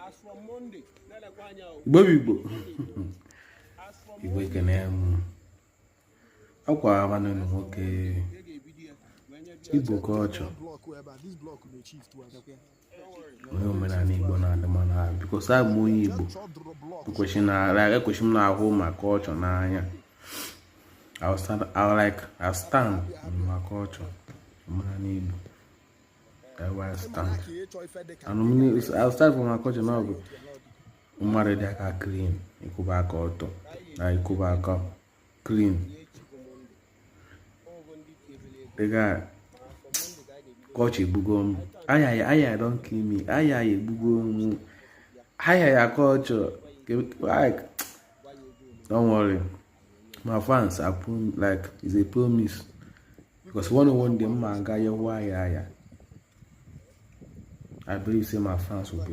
Igbo bụ Igbo. Igbo, ekene m. Akwa nwanne unu nwoke, Igbo culture, onye omenala Igbo na-adị mma na because abụ m onye Igbo. Ekwesị na like ekwesị m na-ahụ ma culture n'anya. I stand, I like I stand on my culture, omenala Igbo. That's why I stand. And I stand for my culture now bụ mmadụ dị aka clean, ịkwụba aka ọtọ na ịkwụba aka clean. The guy, culture egbugo m. Aya aya don kill me. Aya egbugo m. Aya ya culture. Like, don't worry, my fans are like, it's a promise because one one day m ma aga yehu aya aya. I believe say my fans will be